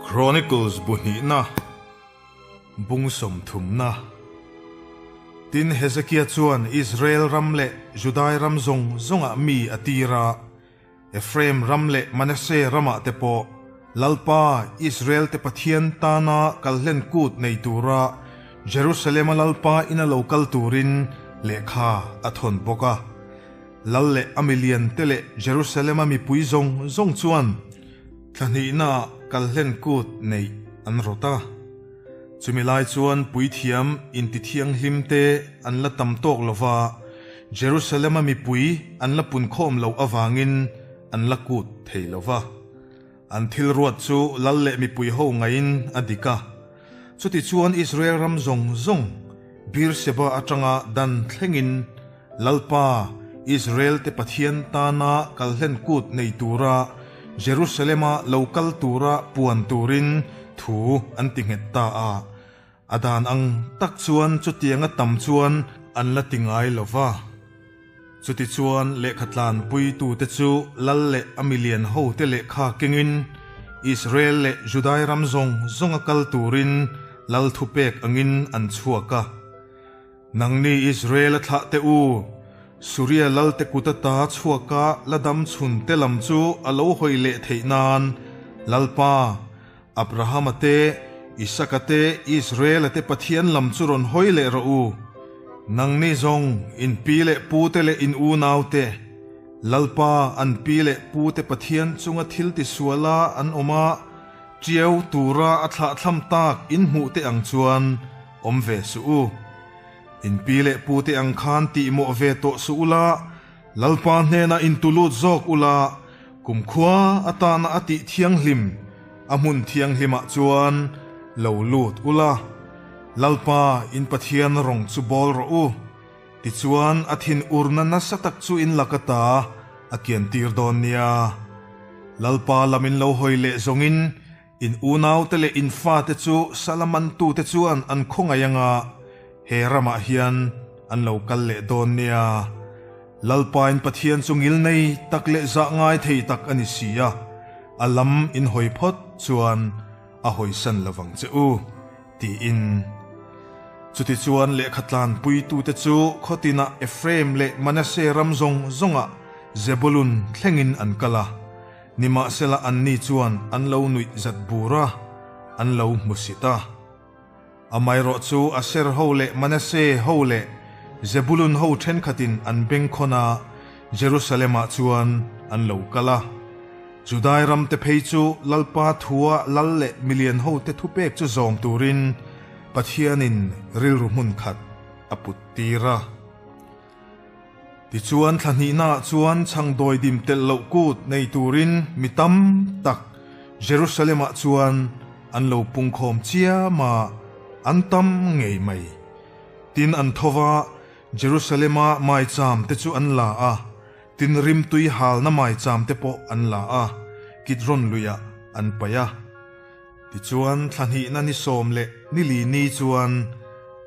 Chronicles bu hnihna, bung sawmthumna. Tin, Hezekia chuan Israel ram leh Judai ram zawng zawngah mi a tir a, Ephraim ram leh Manasseh ramah te pawh Lalpa, Israel-te Pathian tana kalhlen kut nei tura Jerusalem-a Lalpa ina lo kal turin lehkha a thawn bawk a. Lal leh a miliante leh Jerusalem-a mipui zawng zawng chuan thla hnihnaah kalhlen kut neih an rawt a. Chumi lai chuan puithiam intithianghlimte an la tam tawk lo va, Jerusalem-a mipui an la punkhawm loh avangin an la kut thei lo va. An thil ruat chu lal leh mipui ho ngaiin a dik a. Chutichuan Israel ram zawng zawng, Beer-sheba atanga Dan thlengin Lalpa, Israel-te Pathian tana kalhlen kut nei tura Jerusalem-a lo kal tura puan turin thu an ti nghet ta a. A dan ang tak chuan chutianga tam chuan an la ti ngai lo va. Chutichuan lehkhatlan puitute chu lal leh a milian hote lehkha kengin Israel leh Judai ram zawng zawnga kal turin lal thupek angin an chhuak a. Nangni Israel a thlah teh u, Suria lalte kut ata chhuaka la dam chhun te lam chu a lo hawi leh theih nan Lalpa, Abrahama te, Isaka te, Israela te Pathian lam chu rawn hawi leh rawh u. Nangni zawng in pi leh pu te leh in unau te, Lalpa an pi leh pu te Pathian chunga thil tisuala an awm a, Ṭiau tura a thlahthlam tak in hmuh te ang chuan awm ve suh u. In pi leh pu te ang khan tihmawh ve tawh suh ula, Lalpa hnenah in tulut zawk ula, kumkhua atana a tih thianghlim a hmun thianghlimah chuan lo lut ula, Lalpa in Pathian rawng chu bawl rawh u. Tichuan a thin urna nasa tak chu in lak ata a kian tir dawn nia. Lalpa lam in lo hawi leh zawngin in unaute leh in fate chu Salamantute chuan an khawngaih anga he ramah hian an lo kal leh dawn nia. Lalpa in Pathian chu ngilnei tak leh zah ngai thei tak a ni si a, a lam in hawi phawt chuan a hawisan lovang che u. Tiin. Chutichuan lehkha tlanpuitute chu khawtinah Ephraim leh Manasseh ram zawng zawngah Zebulun thlengin an kal a, nimahsela anni chuan an lo nuih zat bur a, an lo hmusit a. Amaherawh chu Aser ho leh Manasseh ho leh Zebulun ho thenkhatin an bengkhawn a, Jerusalem-ah chuan an lo kal a. Judai ramte phei chu Lalpa thua lal leh milian hote thupek chu zawm turin Pathianin rilru hmun khat a put tir a. Tichuan thla hnihnaah chuan chhangdawi dim telh loh kut nei turin mi tam tak Jerusalem-ah chuan an lo pungkhawm chiam a, an tam ngei mai. Tin an tho va, Jerusalem-a maicham te chu an la a, Tin rimtui halna maicham te pawh an la a, Kidron luiah an paih a. Tichuan thla hnihna ni sawm leh ni li ni chuan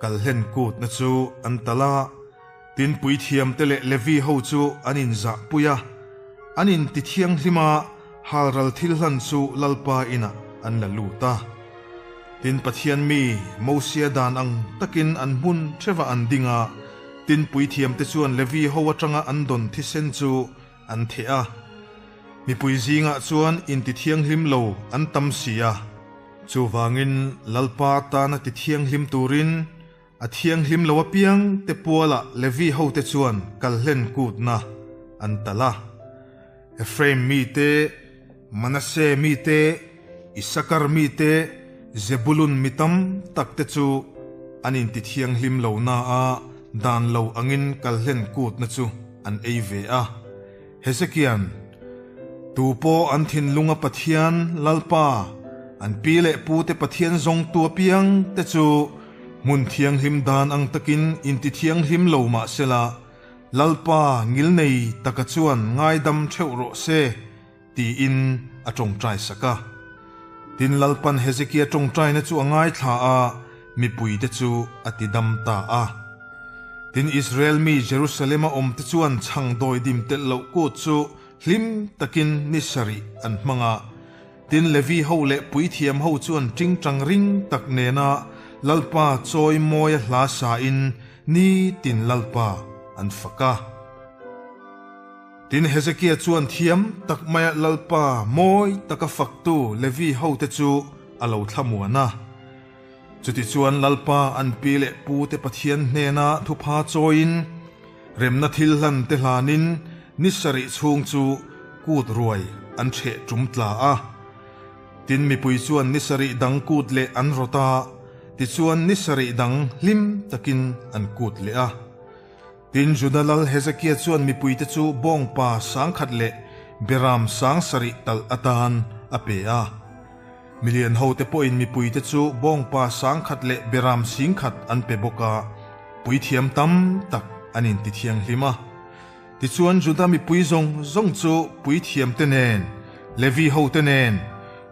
kalhlen kutna chu an talh a, tin puithiamte leh Levi ho chu an inzahpui a, an intithianghlim a, halral thil hlan chu Lalpa inah an la lut a. Tin Pathian mi Mosia dan ang takin an hmun thevah an ding a, Tin puithiamte chuan Levi ho atanga an dawn thisen chu an theh a. Mipui zingah chuan intithianghlim lo an tam si a. Chuvangin Lalpa tana tithianghlim turin a thianghlim lo apiang te pualah Levi hote chuan kalhlen kutna an talh a. Ephraim mite, Manasseh mite, Issakar mite, Zebulun mi tam takte chu an intithianghlim lo na a, dan lo angin kalhlen kutna chu an ei ve a. Hezekia'n, Tu pawh an thinlunga Pathian, Lalpa, an pi leh pute Pathian zawngtu apiang te chu hmun thianghlim dan ang takin intithianghlim lo mah sela, Lalpa ngilnei taka chuan ngaidam theuh rawh se, Tiin a tawngtai sak a. Tin Lalpan Hezekia tawngtaina chu a ngaithla a, mipuite chu a tidam ta a. Tin Israel mi Jerusalem-a awmte chuan chhang dawidim telh loh kut chu hlim takin ni sarih an hmang a. Tin, Levi ho leh puithiam ho chuan tingtang ring tak nena Lalpa chawimawia hla sain nitin Lalpa an fak a. Tin, Hezekia chuan thiam tak maia Lalpa mawi taka faktu Levi hote chu a lo thlamuan a. Chutichuan Lalpa an pi leh pute Pathian hnena thupha chawiin, remna thil hlan te hlanin ni sarih chhung chu kut ruai an chheh tum tla a. Tin, mipui chuan ni sarih dang kut leh an rawt a, tichuan ni sarih dang hlim takin an kut leh a. Tin, Juda lal Hezekia chuan mipuite chu bawngpa sangkhat leh beram sangsarih talh atan a pe a. Milian hote pawhin mipuite chu bawngpa sangkhat leh beram singkhat an pe bawk a, puithiam tam tak an intithianghlim a. Tichuan Juda mipui zawng zawng chu puithiamte nen, Levi hote nen,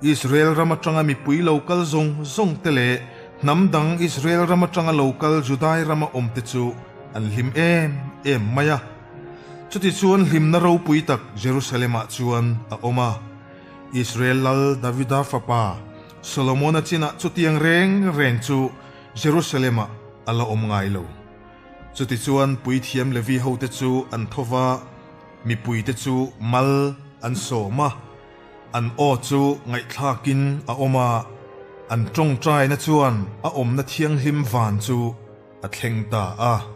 Israel ram atanga mipui lo kal zawng zawngte leh hnam dang Israel ram atanga lo kal Judai rama awmte chu an hlim em em mai a. Chutichuan hlimna ropui tak Jerusalem-ah chuan a awm a. Israel lal Davida fapa Solomona chinah chutiang reng reng chu Jerusalem-ah a la awm ngai lo. Chutichuan puithiam Levi hote chu an tho va, mipuite chu mal an sawm a, an aw chu ngaihthlakin a awm a, an tawngtaina chuan a awmna thianghlim van chu a thleng ta a.